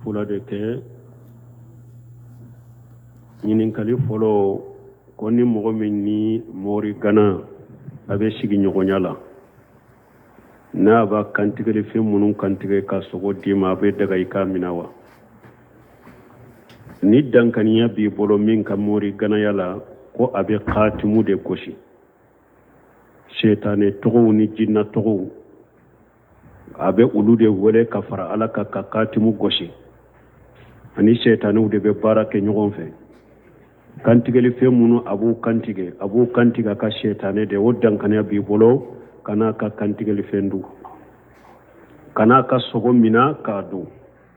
Fila de kɛ. Ɲininkali fɔlɔ ko ni mɔgɔ min ni mori gana a bɛ sigiɲɔgɔnya la, n'a b'a kantigɛli fɛn minnu kantigɛ ka sogo d'i ma, a bɛ daga i k'a minɛ wa? Ni dankaniya b'i bolo min ka mori ganaya la, ko a bɛ katimu de gosi, setanɛ tɔgɔw ni jinna tɔgɔw, a bɛ olu de wele ka fara Ala kan ka katimu gosi, ani setanɛw de bɛ baara kɛ ɲɔgɔn fɛ. Kantigɛli fɛn minnu a b'u kantigɛ, a b'u kantigɛ a ka setanɛ de, o dankaniya b'i bolo, kan'a ka kantigɛli fɛn dun, kan'a ka sogo mina k'a dun,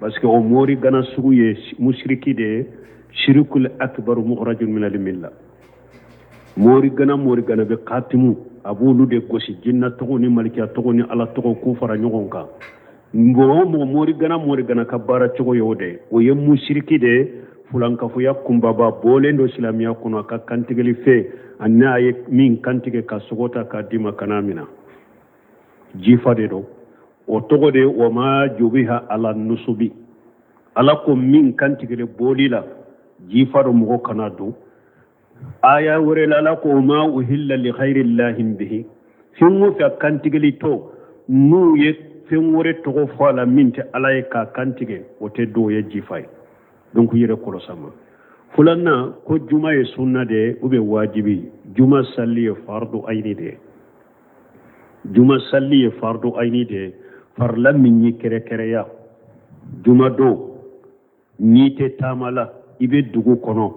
parce que o mori gana sugu ye musiriki de ye, shirikul akbaru mukhrajun minal milla. Mori gana, mori gana bɛ katimu, a b'olu de gosi, jinna tɔgɔ ni malikiya tɔgɔ ni Ala tɔgɔ k'u fara ɲɔgɔn kan. Mɔgɔ o mɔgɔ, mori gana, mori gana ka baara cogo ye o de ye, o ye musiriki de ye, fulankafoya kunbaba bɔlen don silamɛya kɔnɔ. A ka kantigɛli fɛn, ani n'a ye min kantigɛ ka sogo ta k'a d'i ma, kan'a mina, jifa de don. O tɔgɔ de wa ma jubiha ala nusubi. Ala ko min kantigɛlen boli la, jifa don, mɔgɔ kan'a dun. Aya wɛrɛ la, Ala ko ma uhilla li ghayri llahi bihi, fɛn o fɛn kantigɛli tɔ n'u ye fɛn wɛrɛ tɔgɔ fɔ a la min tɛ Ala ye k'a kantigɛ, o tɛ dun, o ye jifa ye. Donc i yɛrɛ kɔlɔsi a ma. Filanan ko juma ye sunna de ye ou bien wajibi? Juma sali ye fardu ayini de ye. Juma sali ye fardu ayini de ye, farila min ye kɛrɛkɛrɛya. Juma don, n'i tɛ taama la, i bɛ dugu kɔnɔ,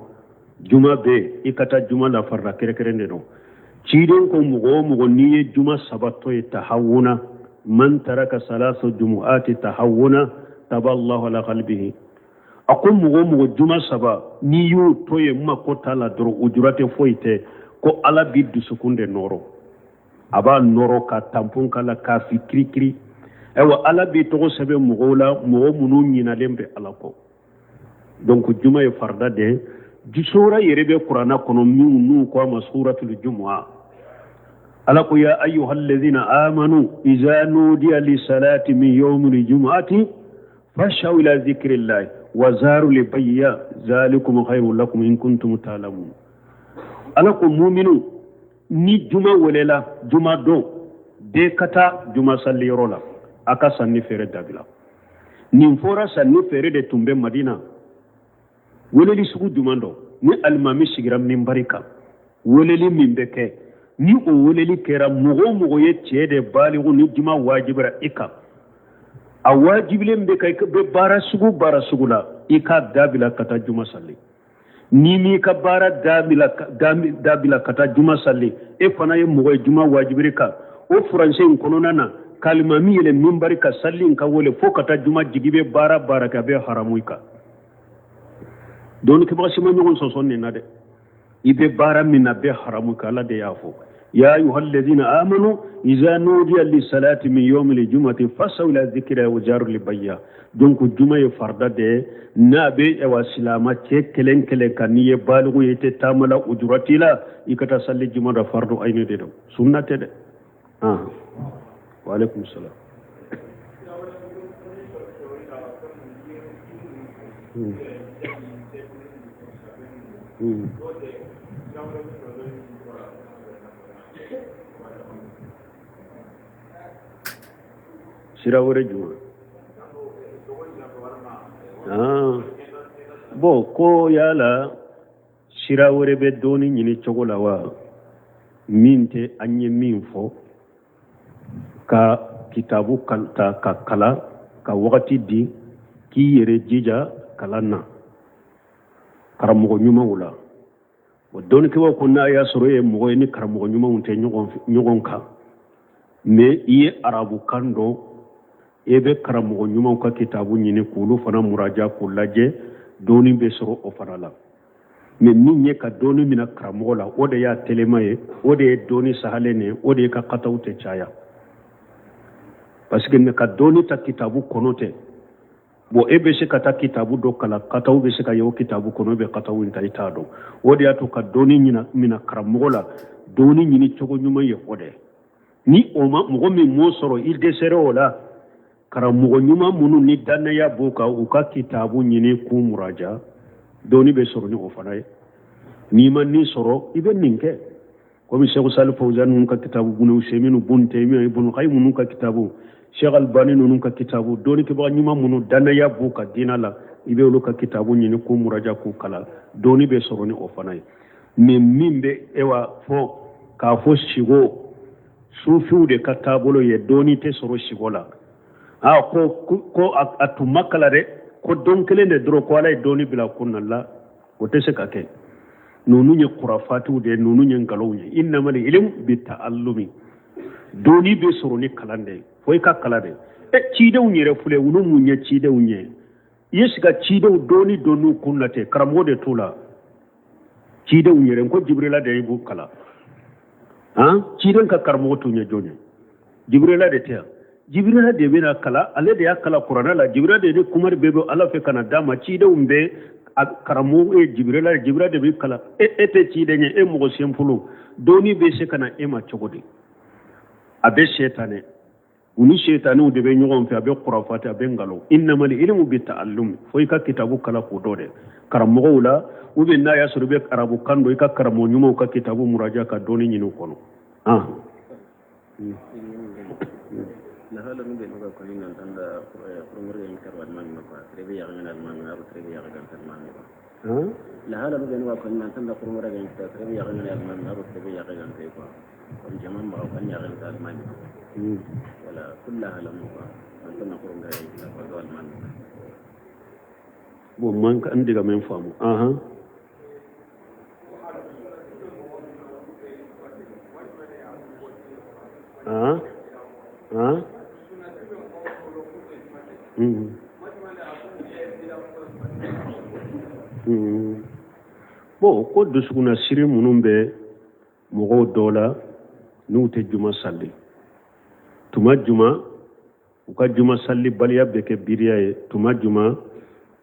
juma bɛ, i ka taa juma la, farila kɛrɛkɛrɛ de don. Ciden ko mɔgɔ o mɔgɔ n'i ye juma saba to yen tahawuna, man taraka salasa jumu'ati tahawuna taba Allahu ala qalbihi. A ko mɔgɔ o mɔgɔ juma saba n'i y'o to yen, mako t'a la dɔrɔn, ujura tɛ, foyi tɛ, ko Ala b'i dusukun de nɔrɔ, a b'a nɔrɔ ka tampon k'a la k'a fi kirikiri. Ayiwa, Ala b'i tɔgɔ sɛbɛn mɔgɔw la, mɔgɔ minnu ɲinalen bɛ Ala kɔ. Donc juma ye farida de ye. Sura yɛrɛ bɛ kuranna kɔnɔ minnu n'u ko a ma suratul jumu'a. Ala ko ya ayyuhallazina amanu iza nudiya lisalati min yawmil jumu'ati fas'aw ila zikrillahi wa zarul bay'a zalikum khairul lakum in kuntum ta'lamun. Ala ko muminu, ni juma welela, juma don, bɛɛ ka taa juma saliyɔrɔ la, a ka sanni feere dabila. Nin fɔra sanni feere de tun bɛ Madina. Weleli sugu jumɛn don? Ni alimami sigira minbari kan, weleli min bɛ kɛ, ni o weleli kɛra, mɔgɔ o mɔgɔ ye cɛ de baligu, ni juma wajibira i kan, a wajibilen bɛ ka i bɛ baara sugu baara sugu la, i k'a dabila ka taa juma sali. N'i m'i ka baara dabila ka taa juma sali, e fana ye mɔgɔ ye juma wajibir'i kan. O furancɛ in kɔnɔna na, k'alimami yɛlɛ minbari ka sali in ka wele fo ka taa juma jigi, bɛ baara baara kɛ, a bɛ haramu i kan. Dɔnnikɛbaga si ma ɲɔgɔn sɔsɔ nin na dɛ. I bɛ baara min na, bɛ haramu kan, Ala de y'a fɔ ya ayyuhallazina amanu iza nudiya lisalati min yawmil jumati fasaw ila zikri wa zarul bay'a. Donc juma ye farida de ye, n'a bɛ ayiwa silama cɛ kelen kelen kan, n'i ye baligu ye, i tɛ taama la, ujura t'i la, i ka taa sali juma da, fardu ayini de don, sunna tɛ dɛ. Wa alaikum salam. Sira wɛrɛ jumɛn? Bon, ko yala sira wɛrɛ bɛ dɔnni ɲini cogo la wa, min tɛ an ye min fɔ, ka kitabu ta ka kalan, ka wagati di k'i yɛrɛ jija kalan na karamɔgɔ ɲumanw la? O dɔnnikɛbaw ko n'a y'a sɔrɔ e ye mɔgɔ ye ni karamɔgɔ ɲumanw tɛ ɲɔgɔn kan, mais i ye arabukan dɔn, e bɛ karamɔgɔ ɲumanw ka kitabu ɲini k'olu fana muraja k'u lajɛ, dɔnni bɛ sɔrɔ o fana la. Mais min ye ka dɔnni minɛ karamɔgɔ la, o de y'a telema ye, o de ye dɔnni sahalen ye, o de ye ka kataw tɛ caya, parce que ka dɔnni ta kitabu kɔnɔ tɛ. Bon, e bɛ se ka taa kitabu dɔ kalan, kataw bɛ se ka ye o kitabu kɔnɔ, e bɛ kataw in ta, i t'a dɔn. O de y'a to ka dɔnni minɛ karamɔgɔ la, dɔnni ɲini cogo ɲuman ye o de ye. Ni o ma, mɔgɔ min m'o sɔrɔ, i dɛsɛra o la. Karamɔgɔ ɲuman minnu ni dannaya b'u kan, u ka kitabu ɲini k'u muraja, dɔnni bɛ sɔrɔ ni o fana ye. N'i ma nin sɔrɔ, i bɛ nin kɛ komi Sɛku Sali Fawzan ninnu ka kitabu, Bunu Useyiminu, Bun Teyimiya, Ibunu Kayimu ninnu ka kitabu, Sɛki Albani ninnu ka kitabu. Dɔnnikɛbaga ɲuman minnu dannaya b'u ka diina la, i bɛ olu ka kitabu ɲini k'u muraja, k'u kalan, dɔnni bɛ sɔrɔ ni o fana ye. Mais min bɛ ewa fɔ k'a fɔ sigo sufiw de ka taabolo ye, dɔnni tɛ sɔrɔ sigo la. Aa, ko a tun ma kalan dɛ, ko don kelen de dɔrɔn ko Ala ye dɔnni bila kun na la, o tɛ se ka kɛ. Ninnu ye kurafatiw de ye, ninnu ye nkalonw ye. Innamal ilm bi ta'allumi, dɔnni bɛ sɔrɔ ni kalan de ye, fo i ka kalan de. E cidenw yɛrɛ filɛ, olu mun ye cidenw ye? I ye sika cidenw dɔnni donn'u kun na ten, karamɔgɔ de t'u la. Cidenw yɛrɛ ko Jibirila de b'u kalan. Han, ciden ka karamɔgɔ tun ye jɔn ye? Jibirila de tɛ yan? Jibirila de bɛna kalan, ale de y'a kalan kuranɛ la. Jibirila de ni kumari bɛɛ bɛ Ala fɛ ka na d'a ma. Cidenw bɛɛ karamɔgɔ ye Jibirila ye, Jibirila de bɛ kalan. E tɛ ciden ye, e mɔgɔ senfolo, dɔnni bɛ se ka na e ma cogo di? A bɛ sɛtanɛ, u ni sɛtanɛw de bɛ ɲɔgɔn fɛ, a bɛ kurafati, a bɛ nkalon. Innamal ilmu bi ta'allum, fo i ka kitabu kalan k'o dɔn dɛ karamɔgɔw la, ou bien n'a y'a sɔrɔ i bɛ arabukan dɔn, i ka karamɔgɔ ɲumanw ka kitabu muraja ka dɔnni ɲini o kɔnɔ. Ah. Lahala min bɛ ka kɔni nan tan da kurunguru yin karwa almami ko trebe ya ngana almami aro trebe ya gan almami ko lahala min bɛ ka kɔni nan tan da kurunguru yin trebe ya ngana almami aro trebe ya gan ko comme jama ma ko ya gan almami wala kullu hala mu ko nan tan da kurunguru yin karwa almami. Bon, man an diga men faamu. Aha, ah ah Bon, ko dusukunna siri minnu bɛ mɔgɔw dɔw la n'u tɛ juma sali, tuma juma u ka juma salibaliya bɛ kɛ biriya ye, tuma juma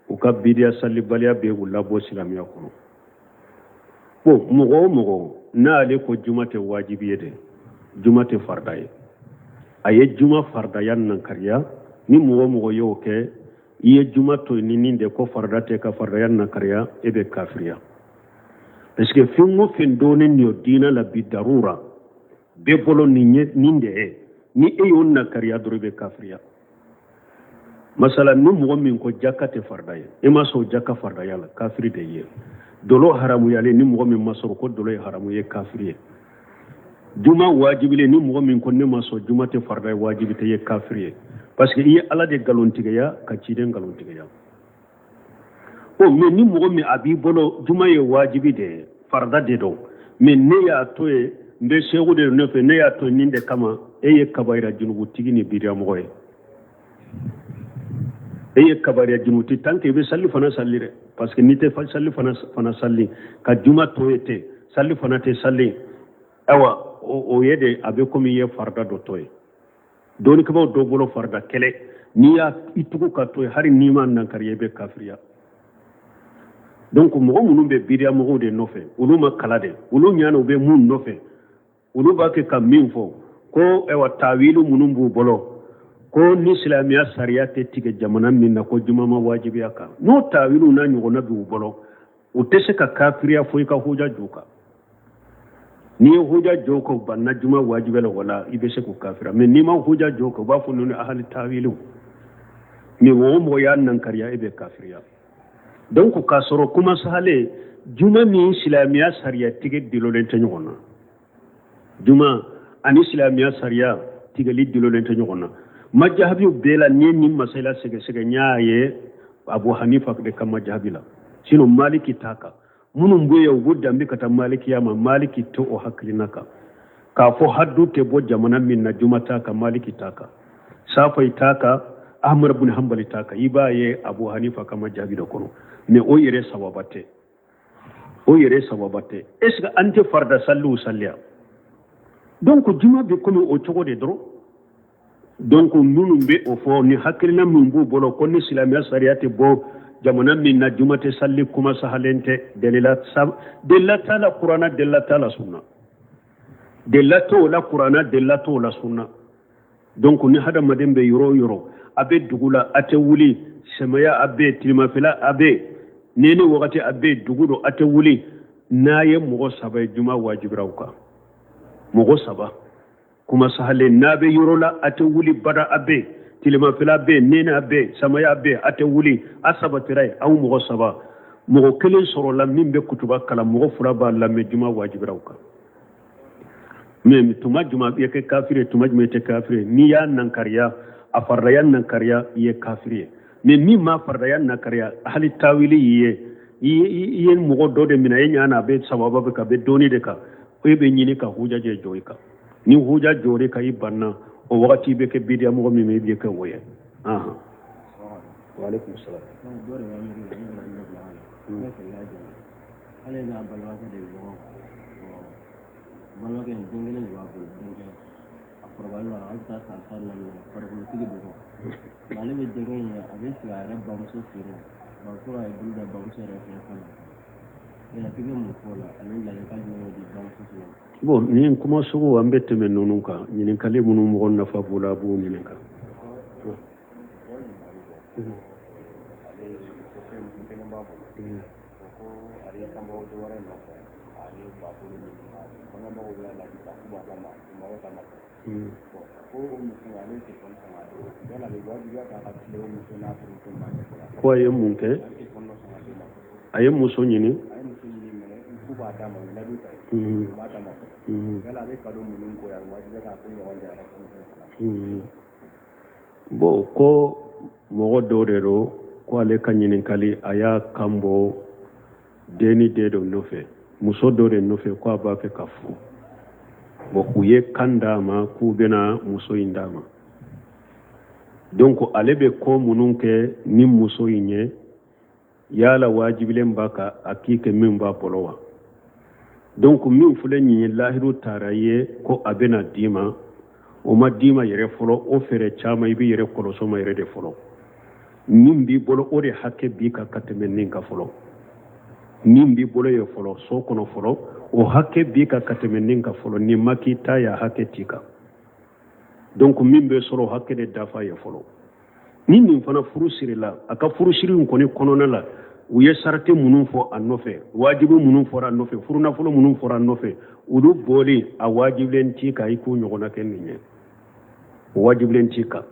u ka biriya salibaliya bɛ u labɔ silamɛya kɔnɔ. Bon, mɔgɔ o mɔgɔ n'ale ko juma tɛ wajibi ye dɛ, juma tɛ farida ye, a ye juma faridaya nankariya. Ni mɔgɔ o mɔgɔ y'o kɛ, i ye juma to yen ni nin de ko farida tɛ, ka faridaya nankariya, e bɛ kafiriya. Parce que fɛn o fɛn dɔnnen nin diinɛ la bi darura bɛɛ bolo nin ye nin de ye, ni e y'o nakariya dɔrɔn, i bɛ kafiriya. Masala, ni mɔgɔ min ko jaka tɛ farida ye, e ma sɔn jaka faridaya la, kafiri de ye. Dolo haramuyalen, ni mɔgɔ min ma sɔrɔ ko dolo ye haramu ye, kafiri ye. Juma wajibilen, ni mɔgɔ min ko ne ma sɔn juma tɛ farida ye, wajibi tɛ, ye kafiri ye. Parce que i ye Ala de nkalontigiya ka ciden nkalontigiya. O mais ni mɔgɔ min a b'i bolo juma ye wajibi de ye, farida de don, mais ne y'a to yen, n bɛ seku de nɔfɛ, ne y'a to nin de kama, e ye kabayira junubutigi ni bidiyamɔgɔ ye. E ye kabayira junubutigi tant que i bɛ sali fana sali dɛ, parce que n'i tɛ sali fana sali ka juma to yen ten, sali fana tɛ sali, ayiwa, o ye de a bɛ komi i ye farida dɔ to yen. Dɔnnikɛbaaw dɔ bolo farida kɛlɛ, n'i y'a i tugu ka to yen, hali n'i ma nankariya, i bɛ kafiriya. Donc mɔgɔ minnu bɛ biriya mɔgɔw de nɔfɛ, olu ma kala de, olu ɲana u bɛ mun nɔfɛ, olu b'a kɛ ka min fɔ ko ayiwa, tawilu minnu b'u bolo ko ni silamɛya sariya tɛ tigɛ jamana min na, ko juma ma wajibiya kan, n'o tawilu n'a ɲɔgɔnna b'u bolo, u tɛ se ka kafiriya fo i ka hoja jɔ kan. N'i ye hoja jɔ kan, u banna juma wajibiya la, wala i bɛ se k'u kafiriya. Mais n'i ma hoja jɔ kan, u b'a fɔ ninnu ahali tawilu. Mais mɔgɔ o mɔgɔ y'a nankariya, e bɛ kafiriya. Donc k'a sɔrɔ kuma sahale, juma ni silamɛya sariya tigɛ dulonnen tɛ ɲɔgɔn na. Juma ani silamɛya sariya tigɛli dulonnen tɛ ɲɔgɔn na. Majahabiw bɛɛ la, n'i ye nin masala sɛgɛsɛgɛ, n y'a ye Abu Hanifa de ka majahabi la, sinon Maliki t'a kan. Minnu bɛ yen, u b'u danbe ka taa Malikiya ma, Maliki tɛ o hakilina kan k'a fɔ hadu tɛ bɔ jamana min na, juma t'a kan. Maliki t'a kan, Safai t'a kan, Ahmad bin Hanbali t'a kan. I b'a ye Abu Hanifa ka majahabi de kɔnɔ. Mais o yɛrɛ sababa tɛ, o yɛrɛ sababa tɛ. Est ce que an tɛ farida saliw saliya? Donc juma bɛ komi o cogo de dɔrɔn. Donc minnu bɛ o fɔ ni hakilina min b'u bolo ko ni silamɛya sariya tɛ bɔ jamana min na, juma tɛ sali, kuma sahalen tɛ. Delila delila t'a la kuranna, delila t'a la sunna, delila t'o la kuranna, delila t'o la sunna. Donc ni hadamaden bɛ yɔrɔ o yɔrɔ, A bɛ dugu la, a tɛ wuli, samiya a bɛ, tilemafɛla a bɛ, nɛnɛ wagati a bɛ, dugu don, a tɛ wuli. N'a ye mɔgɔ saba ye, juma wajibira u kan, mɔgɔ saba kuma sahalen. N'a bɛ yɔrɔ la, a tɛ wuli bada, a bɛ tilemafɛla bɛ, nɛnɛ a bɛ, samaya bɛ, a tɛ wuli, a sabatira ye. Aw mɔgɔ saba, mɔgɔ kelen sɔrɔla min bɛ kutuba kalan, mɔgɔ fila b'a lamɛn, juma wajibira u kan. Mais tuma juma i kɛ kafiri ye, tuma jumɛn i tɛ kafiri ye? N'i y'a nankariya, a faridaya nankariya, i ye kafiri ye. Mais min ma faridaya nankariya, hali tawili y'i ye, i ye mɔgɔ dɔ de minɛ, e ɲa na a bɛ sababa bɛ ka bɛ dɔɔni de kan, e bɛ ɲini ka huja jɛ jɔ i kan. Ni huja jɔr'i kan, i banna, o wagati i bɛ kɛ bidiya mɔgɔ min i bɛ kɛ o ye. Wa alaikum salam. Ale n'a balimakɛ de bɛ ɲɔgɔn balimakɛ in, den kelen de b'a bolo. Denkɛ a kɔrɔbayalen a bɛ taa san 14 na, farikolotigi de don. Ale bɛ denkɛ in ye, a bɛ sigi a yɛrɛ bamuso fɛ yen nɔ. Bamuso a ye bolo da bamuso yɛrɛ fɛ fana. Yala k'i bɛ mun fɔ o la, ani ladilikan jumɛn bɛ di bamuso fana ma? Bon, nin kuma sugu, an bɛ tɛmɛ ninnu kan. Ɲininkali minnu mɔgɔ nafa b'o la, a b'o ɲininka. Ko a ye mun kɛ? A ye muso ɲini. Bon, ko mɔgɔ dɔw de don ko ale ka ɲininkali, a y'a kan bɔ denni den dɔ nɔfɛ, muso dɔ de nɔfɛ, ko a b'a fɛ ka furu. Bon, u ye kan d'a ma k'u bɛna muso in d'a ma. Donc ale bɛ ko minnu kɛ ni muso in ye, yala wajibilen b'a kan a k'i kɛ min b'a bolo wa? Donc min filɛ nin ye, lahiru taara ye ko a bɛna d'i ma, o ma d'i ma yɛrɛ fɔlɔ. O fɛɛrɛ caman, i b'i yɛrɛ kɔlɔsɔ ma yɛrɛ de fɔlɔ. Min b'i bolo, o de hakɛ b'i kan ka tɛmɛ nin kan fɔlɔ. Min b'i bolo ye fɔlɔ so kɔnɔ fɔlɔ, o hakɛ b'i kan ka tɛmɛ nin kan fɔlɔ. Nin ma k'i ta ye, hakɛ t'i kan. Donc min bɛ sɔrɔ, o hakɛ de dafa ye fɔlɔ. Ni nin fana furu sirila, a ka furusiri in kɔni kɔnɔna la, u ye sarati minnu fɔ a nɔfɛ, wajibi minnu fɔra a nɔfɛ, furunafolo minnu fɔra a nɔfɛ, olu bɔlen, a wajibilen t'i kan i k'u ɲɔgɔnna kɛ nin ye, o wajibilen t'i kan.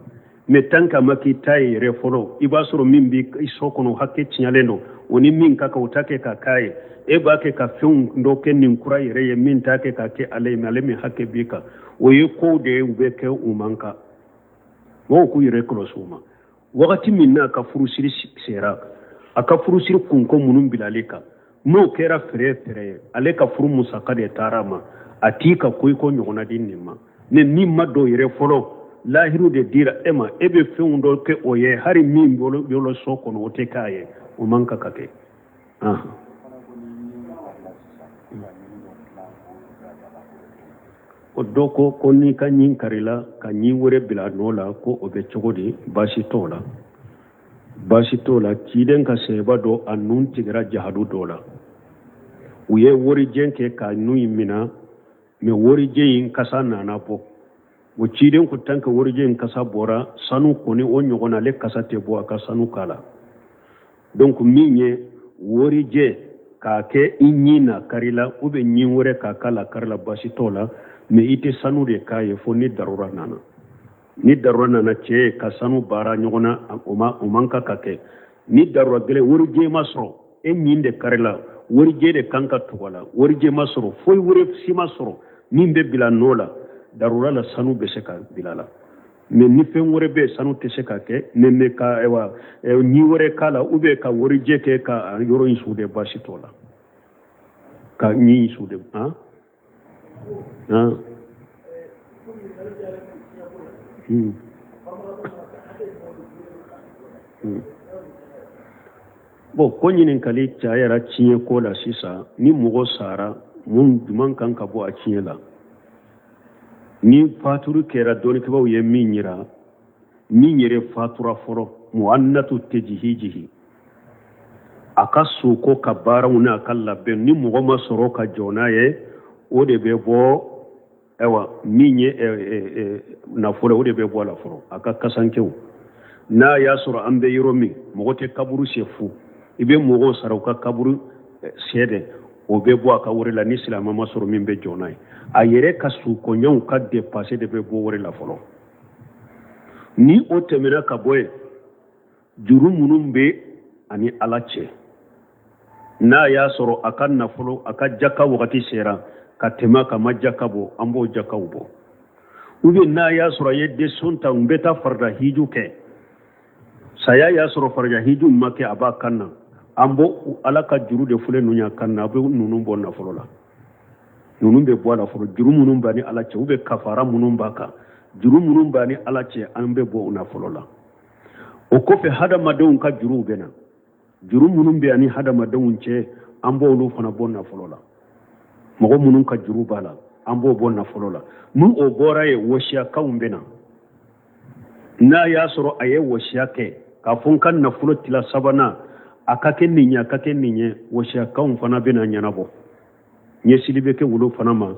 Mais tant que a ma k'i ta ye yɛrɛ fɔlɔ, i b'a sɔrɔ min b'i so kɔnɔ, hakɛ tiɲɛlen don, o ni min ka kan, o t'a kɛ ka k'a ye. E b'a kɛ ka fɛnw dɔ kɛ nin kura yɛrɛ ye, min t'a kɛ ka kɛ ale ye, mais ale min hakɛ b'i kan, o ye kow de ye, u bɛ kɛ u man kan. Mɔgɔw k'u yɛrɛ kɔlɔsi u ma. Wagati min n'a ka furusiri sera, a ka furusiri kunko minnu bilalen kan, n'o kɛra fɛrɛ fɛrɛ ye, ale ka furu musaka de taara a ma, a t'i ka ko i ko ɲɔgɔnna di nin ma. Mais min ma don yɛrɛ fɔlɔ, lahiru de dira e ma, e bɛ fɛnw dɔ kɛ o ye, hali min bolo so kɔnɔ, o tɛ k'a ye, o man kan ka kɛ. O dɔ ko ko n'i ka ɲin karila ka ɲin wɛrɛ bila nɔ la, ko o bɛ cogo di? Baasi t'o la, baasi t'o la. Ciden ka sahaba dɔ, a nun tigɛra jahadu dɔ la, u ye warijɛ kɛ ka nun in minɛ, mais warijɛ in kasa nana bɔ. O ciden ko tant que warijɛ in kasa bɔra, sanu kɔni o ɲɔgɔn na, ale kasa tɛ bɔ, a ka sanu k'a la. Donc min ye warijɛ k'a kɛ i ɲin na kari la, ou bien ɲin wɛrɛ k'a k'a la kari la, baasi t'o la. Mais i tɛ sanu de k'a ye fo ni darura nana. Ni darura nana, cɛ ye ka sanu baara ɲɔgɔn na, o man kan ka kɛ. Ni darura gɛlɛn, warijɛ ma sɔrɔ, e ɲin de kari la, warijɛ de kan ka tugu a la, warijɛ ma sɔrɔ, foyi wɛrɛ si ma sɔrɔ min bɛ bila nɔ la, darura la sanu bɛ se ka bila la. Mais ni fɛn wɛrɛ bɛ yen, sanu tɛ se ka kɛ, mais ka ayiwa ɲin wɛrɛ k'a la, ou bien ka warijɛ kɛ ka yɔrɔ in sude, baasi t'o la, ka ɲin in sude. Han han. Bon, ko ɲininkali cayara tiɲɛ ko la sisan. Ni mɔgɔ sara, mun jumɛn kan ka bɔ a tiɲɛ la? Ni faturu kɛra, dɔnnikɛbaaw ye min yira, min yɛrɛ fatura fɔlɔ, mu'annatu tɛjihijihi, a ka suko ka baaraw n'a ka labɛn, ni mɔgɔ ma sɔrɔ ka jɔ n'a ye, o de bɛ bɔ. Ayiwa, min ye nafolo, o de bɛ bɔ a la fɔlɔ, a ka kasankew. N'a y'a sɔrɔ an bɛ yɔrɔ min, mɔgɔ tɛ kaburu sen fu, i bɛ mɔgɔw sara u ka kaburu sen de, o bɛ bɔ a ka wari la. Ni silamɛ ma sɔrɔ min bɛ jɔ n'a ye, a yɛrɛ ka sukoɲɛw ka dépense de bɛ bɔ wari la fɔlɔ. Ni o tɛmɛna ka bɔ yen, juru minnu bɛ ani Ala cɛ, n'a y'a sɔrɔ a ka nafolo, a ka jaka wagati sera ka tɛmɛ a kan ma jaka bɔ, an b'o jakaw bɔ. Ou bien n'a y'a sɔrɔ a ye décision ta, n bɛ taa farida hiju kɛ, saya y'a sɔrɔ farida hiju ma kɛ, a b'a kan na, an b'o Ala ka juru de filɛ ninnu y'a kan na, a bɛ ninnu bɔ nafolo la. Ninnu bɛ bɔ a la fɔlɔ. Juru minnu b'a ni Ala cɛ, ou bien kafara minnu b'a kan, juru minnu b'a ni Ala cɛ, an bɛ bɔ o nafolo la. O kɔfɛ, hadamadenw ka juruw bɛ na, juru minnu bɛ ani hadamadenw cɛ, an b'olu fana bɔ nafolo la. Mɔgɔ minnu ka juru b'a la, an b'o bɔ nafolo la. N'u o bɔra yen, wasiyakanw bɛ na. N'a y'a sɔrɔ a ye wasiya kɛ k'a fɔ n ka nafolo tila sabanan, a ka kɛ nin ye, a ka kɛ nin ye, wasiyakanw fana bɛna ɲɛnabɔ, ɲɛsili bɛ kɛ wolo fana ma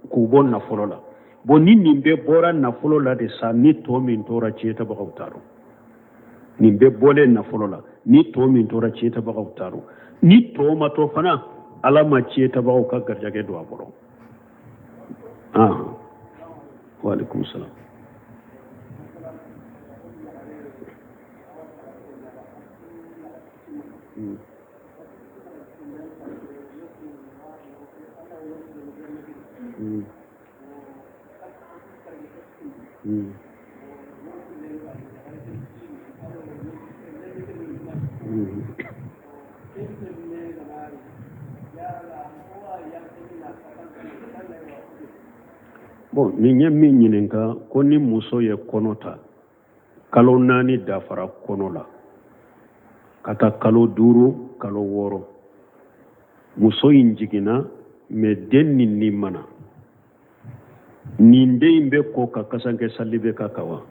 k'u bɔ nafolo la. Bon, ni nin bɛɛ bɔra nafolo la de sa, ni tɔ min tora, tiɲɛtabagaw t'a dɔn. Nin bɛɛ bɔlen nafolo la, ni tɔ min tora, tiɲɛtabagaw t'a dɔn. Ni tɔ ma to fana, Ala ma tiɲɛtabagaw ka garijɛgɛ don a bolo. Wa alaikum salam. Bon, nin ye min ɲininka ko ni muso ye kɔnɔ ta, kalo 4 dafara kɔnɔ la ka taa kalo 5, kalo 6, muso in jiginna, mais den nin ni mana nin den in bɛ ko ka kasanke sali bɛ ka kan wa?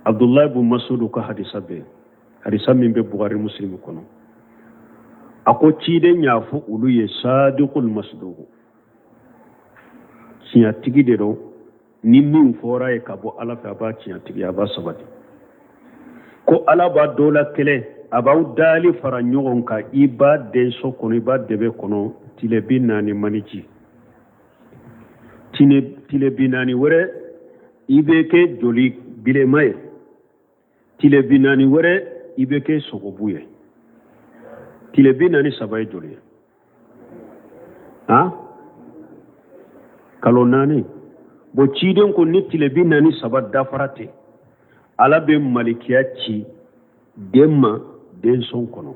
Abdullahi bun Masudu ka hadisa bɛ, hadisa min bɛ Bukhari Muslim kɔnɔ, a ko ciden y'a fɔ olu ye, sadiqul masduq, tiɲɛtigi de don, ni min fɔra ye ka bɔ Ala fɛ, a b'a tiɲɛtigi, a b'a sabati. Ko Ala b'a dɔ la kelen, a b'aw dali fara ɲɔgɔn kan, i b'a denso kɔnɔ, i b'a dɛbɛ kɔnɔ, tile 40 maniji, tile 40 wɛrɛ i bɛ kɛ joli bilenma ye, tile 40 wɛrɛ i bɛ kɛ sogobu ye. Tile 43 ye joli ye? Han, kalo 4. Bon, ciden ko ni tile 43 dafara ten, Ala bɛ malikiya ci den ma denson kɔnɔ.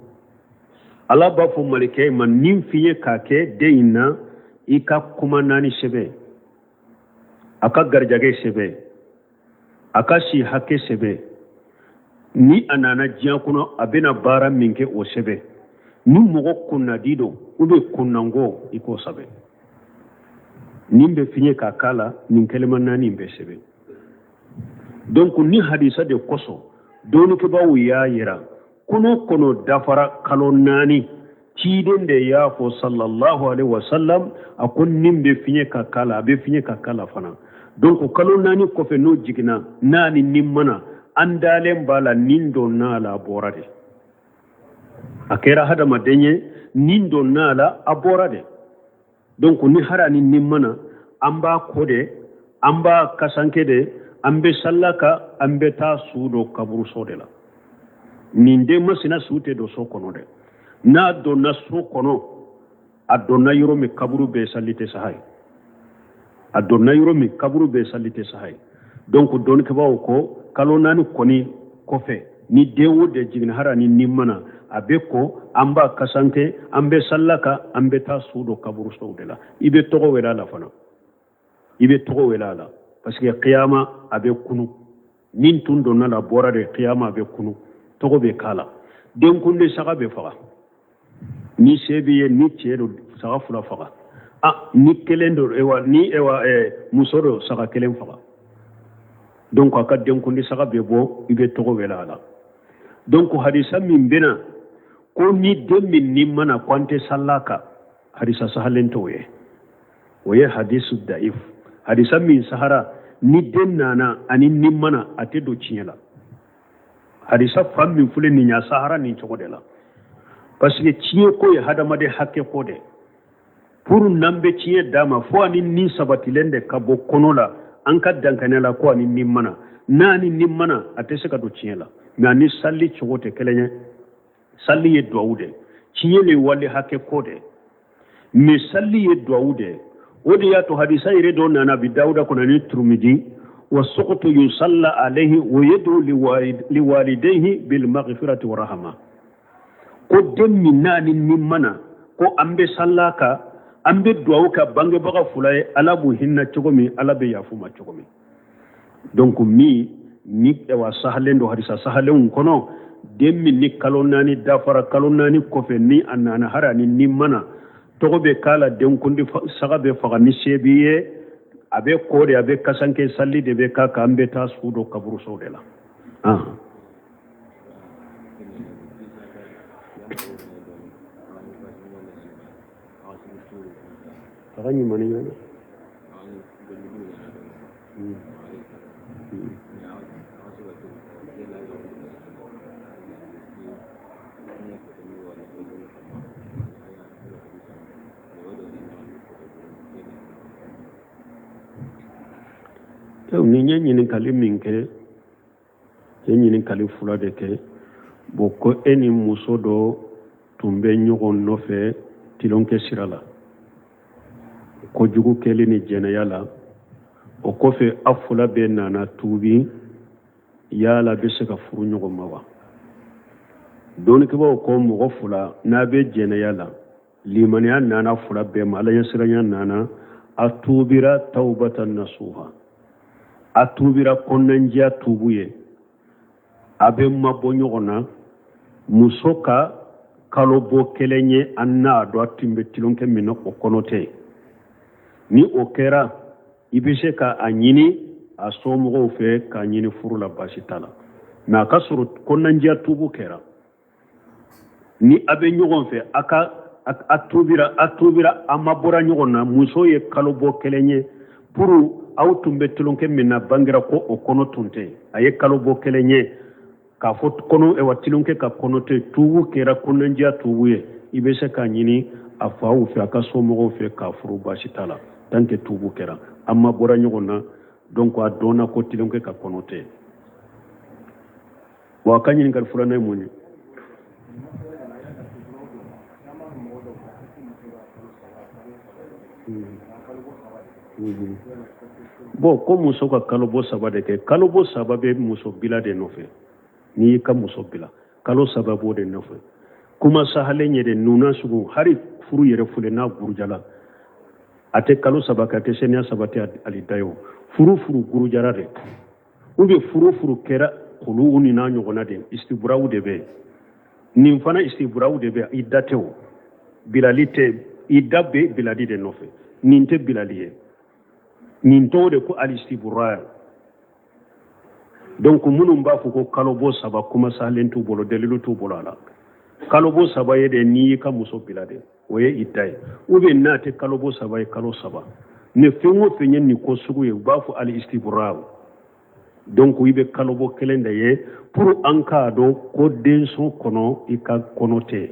Ala b'a fɔ malikiya ma, nin f'i ye k'a kɛ den in na, i ka kuma 4 sɛbɛn, a ka garijɛgɛ sɛbɛn, a ka si hakɛ sɛbɛn, ni a nana diɲɛ kɔnɔ a bɛna baara min kɛ o sɛbɛn, ni mɔgɔ kunnadi don ou bien kunnango, i k'o sɛbɛn. Nin bɛ fiɲɛ k'a k'a la, nin kɛlɛma 4 bɛ sɛbɛn. Donc ni hadisa de kosɔn, dɔnnikɛbaaw y'a yira kɔnɔ kɔnɔ dafara kalo 4, ciden de y'a fɔ sallallahu alaihi wasallam, a ko nin bɛ fiɲɛ ka k'a la, a bɛ fiɲɛ ka k'a la fana. Donc kalo 4 kɔfɛ, n'o jiginna, n'a ni nin mana, an dalen b'a la, nin donna la, a bɔra de. A kɛra hadamaden ye, nin donna la, a bɔra de. Donc ni hara ni nin mana, an b'a ko de, an b'a kasanke de, an bɛ salla ka, an bɛ taa su don kaburuso de la. Nin den masina su tɛ don so kɔnɔ dɛ. N'a donna so kɔnɔ, a donna yɔrɔ min, kaburu bɛɛ sali tɛ saha ye. A donna yɔrɔ min, kaburu bɛɛ sali tɛ saha ye. Donc dɔnnikɛbaaw ko kalo 4 kɔni kɔfɛ, ni den o de jiginna hara ni nin mana, a bɛ ko, an b'a kasanke, an bɛ salla ka, an bɛ taa su don kaburusow de la. I bɛ tɔgɔ wele a la fana, i bɛ tɔgɔ wele a la, parce que kiyama a bɛ kunu, nin tun donna la bɔra de, kiyama a bɛ kunu, tɔgɔ bɛ k'a la. Denkundi saga bɛ faga, ni se b'i ye, ni cɛ don, saga 2 faga. Ah, ni kelen don, ewa ni ewa muso don, saga 1 faga. Donc a ka denkundi saga bɛ bɔ, i bɛ tɔgɔ wele a la. Donc hadisa min bɛna ko ni den min ni mana ko an tɛ salla kan, hadisa sahalen t'o ye, o ye hadisu daif. Hadisa min sahara Ni den nana ani ni ma na, a tɛ don tiɲɛ la. Hadisa fan min filɛ nin ye, a sahara nin cogo de la, parce que tiɲɛ ko ye hadamaden hakɛ ko de. Pour n'an bɛ tiɲɛ d'a ma, fo ani ni sabatilen de ka bɔ kɔnɔ la, an ka dankɛnɛ la ko ani ni ma na. N'a ni ni ma na, a tɛ se ka don tiɲɛ la. Mais ani sali cogo tɛ kelen ye. Sali ye duwawu de, tiɲɛ le wali hakɛ ko de, mais sali ye duwawu de. O de y'a to hadisa yɛrɛ dɔ nana Abi Dawuda kɔnɔ ni Turumidi: wa suqtu yusalla alayhi wa yad'u liwalidayhi bil maghfirati wa rahma. Ko den min n'a ni ni ma na, ko an bɛ salla kan, an bɛ duwawu kɛ bangebaga fila ye, Ala b'u hinɛ cogo min, Ala bɛ yafu ma cogo min. Donc min ni wa sahalen don hadisa sahalenw kɔnɔ, den min ni kalo 4 dafara, kalo 4 kɔfɛ ni a nana hari ani ni ma na, tɔgɔ bɛ k'a la, denkundi saga bɛ faga ni se b'i ye, a bɛ ko de, a bɛ kasanke, sali de bɛ k'a kan, an bɛ taa su don kaburuso de la. A ka ɲuman ni ɲɔgɔn. Ni ye ɲininkali min kɛ, ye ɲininkali fila de kɛ. Bon, ko e ni muso dɔ tun bɛ ɲɔgɔn nɔfɛ tilonkɛ sira la, kojugu kɛli ni jɛnɛya la, o kɔfɛ a fila bɛɛ nana tuubi, yala bɛ se ka furu ɲɔgɔn ma wa? Dɔnnikɛbaaw ko mɔgɔ fila n'a bɛ jɛnɛya la, limaniya nana fila bɛɛ ma, Ala ɲɛsiranya nana, a tuubira tawbatan nasuha, a tuubira kɔnɔnandiya tuubu ye, a bɛ mabɔ ɲɔgɔn na. Muso ka kalo bɔ kelen ye, an n'a dɔn a tun bɛ tilonkɛ min na, o kɔnɔ tɛ. Ni o kɛra, i bɛ se ka a ɲini a somɔgɔw fɛ k'a ɲini furu la, baasi t'a la. Mais a ka sɔrɔ kɔnɔnandiya tuubu kɛra. Ni a bɛ ɲɔgɔn fɛ, a ka a tuubira, a tuubira, a ma bɔra ɲɔgɔn na, muso ye kalo bɔ kelen ye, pour aw tun bɛ tulonkɛ min na bangera ko o kɔnɔ tun tɛ, a ye kalo bɔ kelen ye k'a fɔ kɔnɔ wa tulonkɛ ka kɔnɔ tɛ, tuubu kɛra kɔnɔnandiya tuubu ye, i bɛ se k'a ɲini a faw fɛ, a ka somɔgɔw fɛ k'a furu, baasi t'a la, tant que tuubu kɛra, an ma bɔra ɲɔgɔn na. Donc a dɔnna ko tulonkɛ ka kɔnɔ tɛ. Wa a ka ɲininkali filanan ye mun ye? Bon, ko muso ka kalobɔ 3 de kɛ. Kalobɔ 3 bɛ muso bila de nɔfɛ. N'i y'i ka muso bila, kalo 3 b'o de nɔfɛ. Kuma sahalen ye de, nuna sugu hari furu yɛrɛ fule n'a gurujala, a tɛ kalo 3 kɛ, a tɛ seniya 3 tɛ ali da ye o. Furu furu gurujara de, ou bien furu furu kɛra kulu ni n'a ɲɔgɔnna de, istiburaw de bɛ yen. Nin fana istiburaw de bɛ, i da tɛ o, bilali tɛ, i da bɛ bilali de nɔfɛ. Nin tɛ bilali ye, nin tɔgɔ de ko alistibura. Donc minnu b'a fɔ ko kalobɔ 3, kuma sahalen t'u bolo, dalilu t'u bolo a la. Kalobɔ 3 ye de n'i y'i ka muso bila de, o ye i da ye. Ou bien n'a tɛ kalobɔ 3 ye, kalo 3. Ni fɛn o fɛn ye nin ko sugu ye, u b'a fɔ alistibura. Donc i bɛ kalobɔ kelen de ye pour an k'a dɔn ko denso kɔnɔ i ka kɔnɔ tɛ.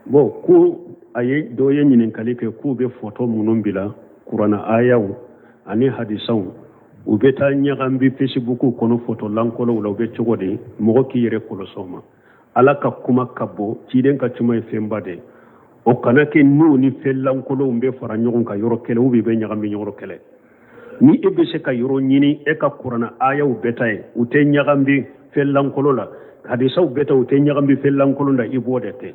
Bon, ko a ye dɔ ye ɲininkali kɛ k'u bɛ photo minnu bila kuranna ayaw ani hadisaw, u bɛ taa ɲagambi Facebook kɔnɔ photo lankolonw la, u bɛ cogo di? Mɔgɔ k'i yɛrɛ kɔlɔsi o ma. Ala ka kuma ka bon, ciden ka kuma ye fɛnba de ye. O kana kɛ n'u ni fɛn lankolonw bɛ fara ɲɔgɔn kan yɔrɔ kelen, u bɛ ɲagami yɔrɔ kelen. Ni e bɛ se ka yɔrɔ ɲini, e ka kuranna ayaw bɛɛ ta ye, u tɛ ɲagami fɛn lankolon la, hadisaw bɛɛ ta, u tɛ ɲagami fɛn lankolon la, i b'o de kɛ.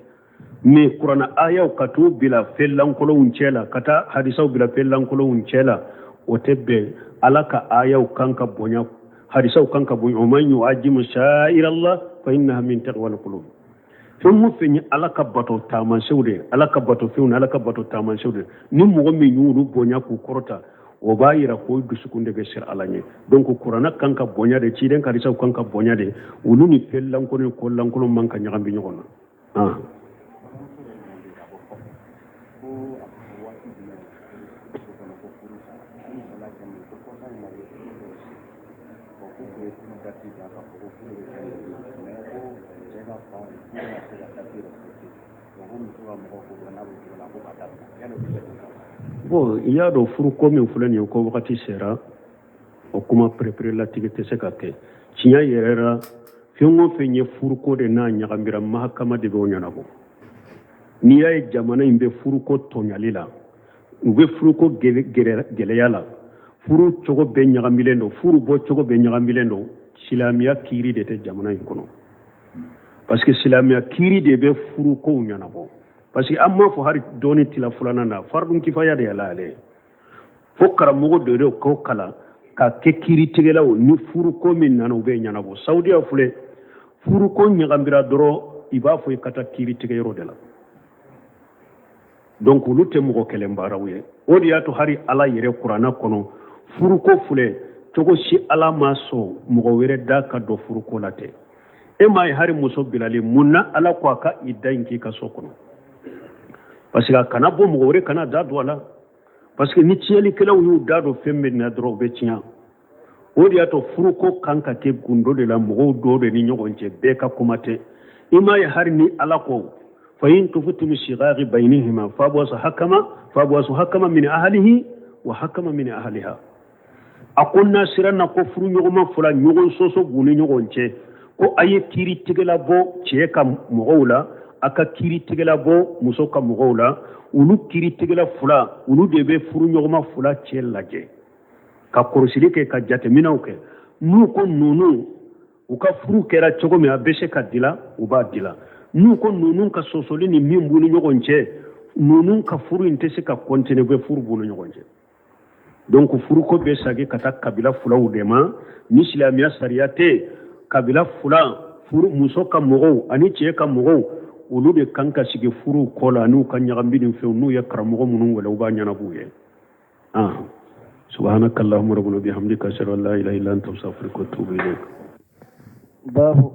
Mais kuranna ayaw ka t'u bila fɛn lankolonw cɛ la, ka taa hadisaw bila fɛn lankolonw cɛ la, o tɛ bɛn. Ala ka ayaw kan ka bonya, hadisaw kan ka bonya. O man yu'ajimu sha'irallah fa innaha min taqwal qulub. Fɛn o fɛn ye Ala ka bato taamasiyɛnw de ye, Ala ka bato fɛnw ni Ala ka bato taamasiyɛnw de ye, ni mɔgɔ min y'olu bonya k'u kɔrɔta, o b'a yira ko dusukun de bɛ siran Ala ɲɛ. Donc kuranna kan ka bonya de, ciden ka hadisaw kan ka bonya de, olu ni fɛn lankolon ni ko lankolon man ka ɲagami ɲɔgɔn na. Waati jumɛn so kɔnɔ ko furu sara? Ko misaliya kɛ min ko kɔsa in na u ye furu dɔw siri. Bon, k'u tun ye furu date da k'a fɔ ko furu bɛ kɛ nin na, mais ko cɛ ka fan furu ma se ka date respecter. Bon, ko muso ka mɔgɔw ko n'a b'o cogo la ko ka dabila. Yala o bɛ se ka Bon, i y'a dɔn, furuko min filɛ nin ye, ko wagati sera, o kuma pereperelatigɛ tɛ se ka kɛ. Tiɲɛ yɛrɛ la, fɛn o fɛn ye furuko de n'a ɲagamira, mahakama de b'o ɲɛnabɔ. N'i y'a ye jamana in bɛ furuko tɔɲali la, u bɛ furuko gɛlɛya la, furu cogo bɛɛ ɲagamilen don, furu bɔ cogo bɛɛ ɲagamilen don, silamɛya kiiri de tɛ jamana in kɔnɔ, parce que silamɛya kiiri de bɛ furukow ɲɛnabɔ. Parce que an m'a fɔ hali dɔɔni tila filanan na, faridun kifaya de yɛlɛ ale fo karamɔgɔ de de k'o kalan ka kɛ kiiritigɛlaw. Ni furuko min nana, u bɛ ɲɛnabɔ. Saudiya filɛ, furuko ɲagambira dɔrɔn, i b'a fɔ i ka taa kiiritigɛyɔrɔ de la. Donc olu tɛ mɔgɔ kelen baaraw ye. O de y'a to hali Ala yɛrɛ kuranna kɔnɔ, furuko filɛ cogo si, Ala ma sɔn mɔgɔ wɛrɛ da ka don furuko la tɛ. E m'a ye, hali muso bilalen, mun na Ala ko a ka i da in k'i ka so kɔnɔ? Parce que a kana bɔ, mɔgɔ wɛrɛ kana da don a la, parce que ni tiɲɛlikɛlaw y'u da don fɛn min na dɔrɔn, u bɛ tiɲɛ. O de y'a to furuko kan ka kɛ gundo de la, mɔgɔw dɔw de ni ɲɔgɔn cɛ, bɛɛ ka kuma tɛ. I m'a ye, hali ni Ala ko fa in khiftum shiqaqa baynihima fab'asu hakama min ahlihi wa hakama min ahliha. A ko n'a siranna ko furu ɲɔgɔnma fila ɲɔgɔn sɔsɔ b'u ni ɲɔgɔn cɛ, ko a ye kiiritigɛla bɔ cɛ ka mɔgɔw la, a ka kiiritigɛla bɔ muso ka mɔgɔw la. Olu kiiritigɛla fila, olu de bɛ furu ɲɔgɔnma fila cɛ lajɛ ka kɔlɔsili kɛ, ka jateminɛw kɛ. N'u ko ninnu u ka furu kɛra cogo min, a bɛ se ka dila, u b'a dila. N'u ko ninnu ka sɔsɔli ni min b'u ni ɲɔgɔn cɛ, ninnu ka furu in tɛ se ka continuer, u bɛ furu b'u ni ɲɔgɔn cɛ. Donc furuko bɛ sagi ka taa kabila filaw de ma. Ni silamɛya sariya tɛ, kabila fila, furu muso ka mɔgɔw ani cɛ ka mɔgɔw, olu de kan ka sigi furu kɔ la n'u ka ɲagambi ni fɛnw. N'u ye karamɔgɔ minnu wele, u b'a ɲɛnab'u ye. Subhanaka allahumma rabbana bihamdika, ashhadu an la ilaha illa anta, astaghfiruka wa atubu ilayk. Babu.